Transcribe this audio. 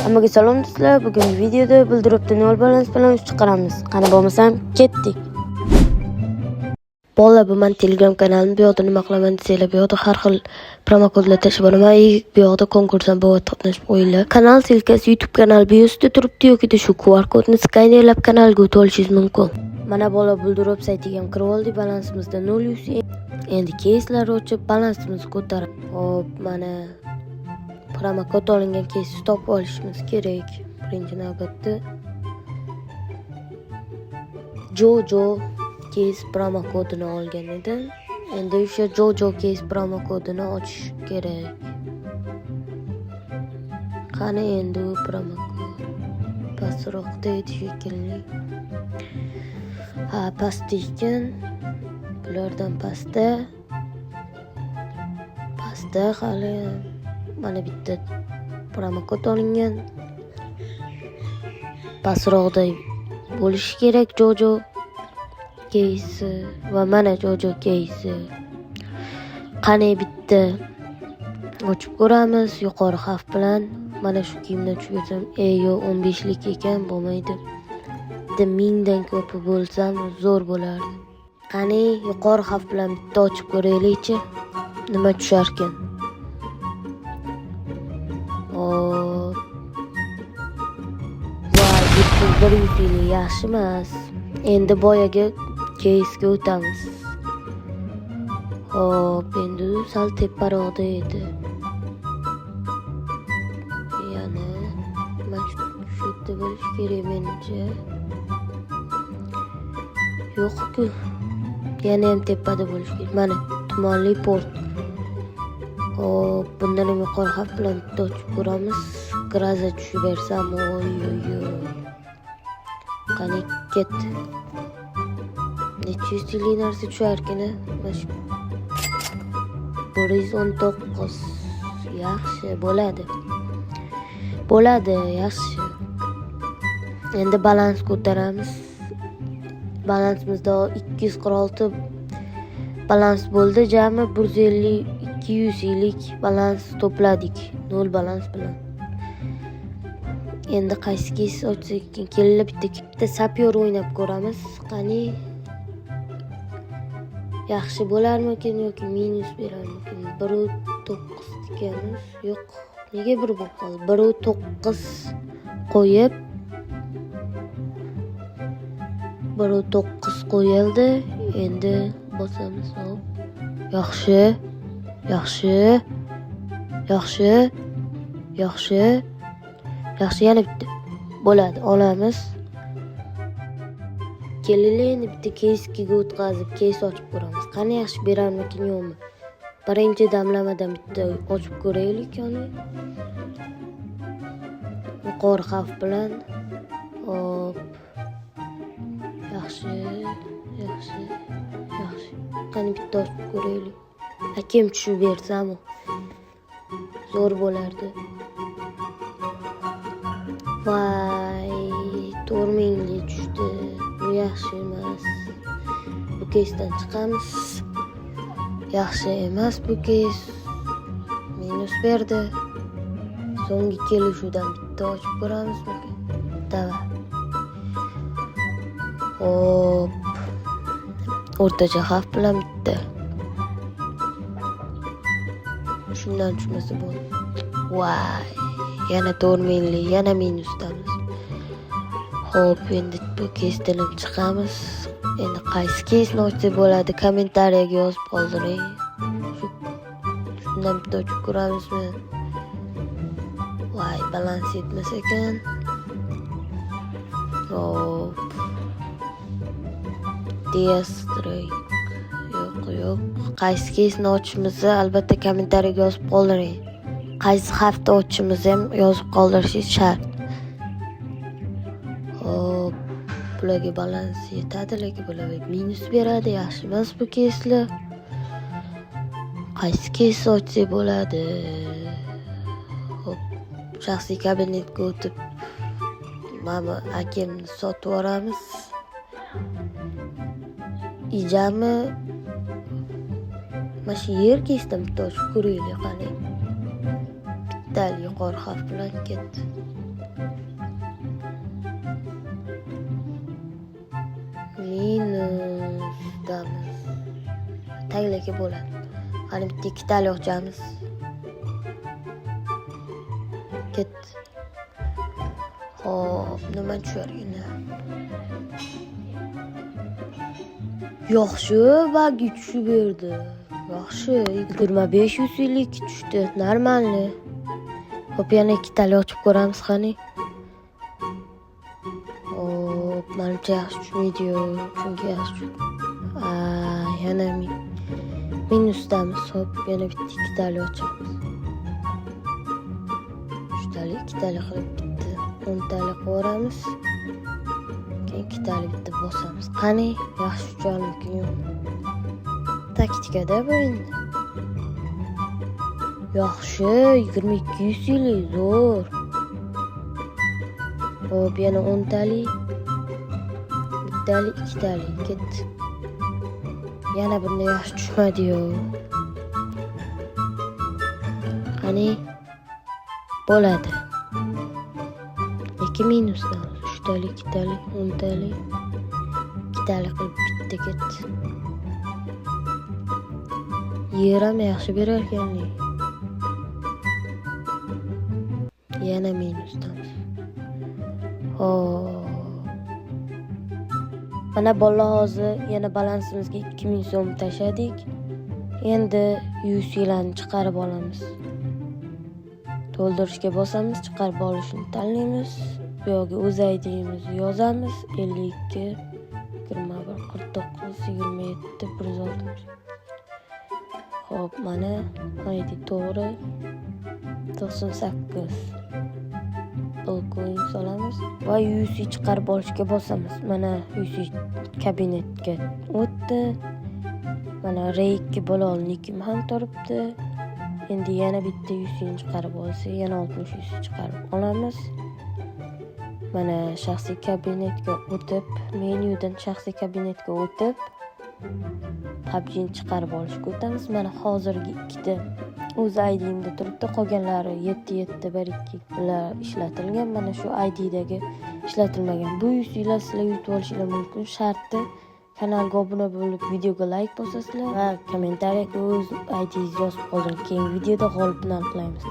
Hammaga salom do'stlar. Bugungi videoda Bulldropda nol balans bilan uch chiqaramiz. Qani bo'lmasam, ketdik. Bolalar, bu mani Telegram kanalim. Bu yoqda nima qilaman desanglar, bu yoqda har xil promokodlar tashlab boraman и bu yoqda konkurs ham bo'lyapti, qatnashib qo'yinglar. Kanal ссылка si YouTube kanal biosida turibdi yoki shu QR kodni skanerlab kanalga o'tib olishingiz mumkin. Mana bola, Bulldrop saytiga ham kirib oldik. Balansimizda 0 UC. Endi keyslar ochib balansimizni ko'tarib. Hop, mana promokod olingan keysni topib olishimiz kerak. Birinchi navbatda Jojo keys promokodini olgan edim. Endi o'sha Jojo keys promokodini ochish kerak. Qani endi u promokod? Pastroqda edi shekilli. Ha, pastda ekan. Bulardan pastda. Pastda hali mana bitta promokod olingan. Pastroqda bo'lishi kerak Jojo keysi va mana Jojo keysi. Qani, bitta ochib ko'ramiz yuqori xavf bilan. Mana shu kiyimdan tushib bersam, e yo'q, 15 lik ekan, bo'lmaydi. Bitta mingdan ko'pi bo'lsam zo'r bo'lardi. Qani, yuqori xavf bilan bitta ochib ko'raylikchi. Nima tusharkan? Hop. Voy, 71 UC'li yaxshi emas. Endi boyagi keysga o'tamiz. Hop, endi u sal teparoqda edi. Yana mana shu yerda bo'lishi kerak menimcha. Yo'q-ku. Yana ham tepada bo'lishi kerak. Mana tumanli port. Hop, bundan ham yuqori xavf bilan bitta ochib ko'ramiz. Гроза tushib bersam, oy oy oy. Qani, ket. Necha yuz yillik narsa tusharkan a? Mana shu 119, yaxshi bo'ladi. Bo'ladi, yaxshi. Endi balans ko'taramiz. Balansimizda 246 balans bo'ldi. Jami 150 200 yillik balans to'pladik. Nol balans bilan. Endi qaysi keys ochsak ekan? Kelinglar, bitta sapyor o'ynab ko'ramiz. Qani, yaxshi bo'larmikin yoki minus berarmikin? 1,9 tikamiz. Yo'q. Nega bir bo'lib qoldi? 1,9 qo'yib, 1,9 qo'yildi. Endi bosamiz. Hop. Yaxshi. Yaxshi. Yaxshi. Yaxshi. Yaxshi, yana bitta. Bo'ladi, olamiz. Kelinglar, endi bitta keysga o'tkazib, keys ochib ko'ramiz. Qani, yaxshi berarmikin, yo'qmi? Birinchi damlamadan bitta ochib ko'raylik, qani. Yuqori xavf bilan. Hop. Yaxshi, yaxshi, yaxshi. Qani, bitta ochib ko'raylik. Akam tushib bersam, zo'r bo'lardi. Voy, 4000 lik tushdi. Bu yaxshi emas. Bu keysdan chiqamiz. Yaxshi emas bu keys. Minus berdi. So'nggi kelishuvdan bitta ochib ko'ramizmikin? Давай. Hop. O'rtacha xavf bilan bitta. Shundan tushmasa bo'ldi. Voy, yana 4000 lik, yana minusdamiz. Xo'p, endi bu keysdan ham chiqamiz. Endi qaysi keysni ochsak bo'ladi? Kommentariyaga yozib qoldiring. Shundan bitta ochib ko'ramizmi? Voy, balans yetmas ekan. Hop. Diastrike. Yo'q, yo'q. Qaysi keysni ochishimizni albatta kommentariyaga yozib qoldiring. Qaysi hafta ochishimizni ham yozib qoldirishingiz shart. Hop, bularga balans yetadi, lekin bular minus beradi. Yaxshi emas bu keyslar. Qaysi keys ochsak bo'ladi? Hop, shaxsiy kabinetga o'tib, mana akemni sotib yuboramiz. Ijami mana shu yer keysdan bitta ochib ko'raylik, qani. Bittali yuqori xavf bilan ketdi. Minusdamiz. Taglaki bo'ladi. Qani bitta ikkitali ochamiz. Ketdi. Xo'p, nima tushar ekan? Yaxshi, bagi tushib berdi. Yaxshi, 25 152 tushdi. Normalni. Xo'p, yana ikkitali ochib ko'ramiz qani. Xo'p, menimcha yaxshi tushmaydi-yu, chunki yaxshi yana minusdamiz. Xo'p, yana bitta ikkitali ochamiz. Uchtali, ikkitali qilib bitta 10tali qo'yamiz. Keyin ikkitali bitta bosamiz. Qani, yaxshi tusharmikin yo'q? Taktikada bu endi. Yaxshi, 22 150 zo'r. Xo'p, yana 10tali, bittali, ikkitali ketdi. Yana bunda yaxshi tushmadi-yu. Qani bo'ladi. 2 minusdan 3tali, 2tali, 10tali, 2tali qilib bitta ketdi. Yer ham yaxshi berar ekan. Yana minusdan. Xo'p. Mana bolalar hozir yana balansimizga 2000 so'm tashladik. Endi UC'larni chiqarib olamiz. To'ldirishga bosamiz, chiqarib olishni tanlaymiz. Bu yoqga o'z ID'mizni yozamiz. 52 21 49 27 160. Xo'p, mana ID to'g'ri. 98. Coin solamiz va UC chiqarib olishga bosamiz. Mana UC kabinetga o'tdi. Mana R2 bo'lolnikim ham turibdi. Endi yana bitta UC ni chiqarib olsa, yana 60 UC chiqarib olamiz. Mana shaxsiy kabinetga o'tib, menyudan shaxsiy kabinetga o'tib, PUBG'ni chiqarib olishga o'tamiz. Mana hozirgi ikkita o'z ID'imda turibdi, qolganlari 7 7 1 2 ular ishlatilgan. Mana shu ID'dagi ishlatilmagan. Bu UC'lar sizlar yutib olishinglar mumkin. Sharti kanalga obuna bo'lib, videoga like bosasizlar va kommentariyaga o'z ID'ingizni yozib qoldiring. Keyingi videoda g'olibni aniqlaymiz.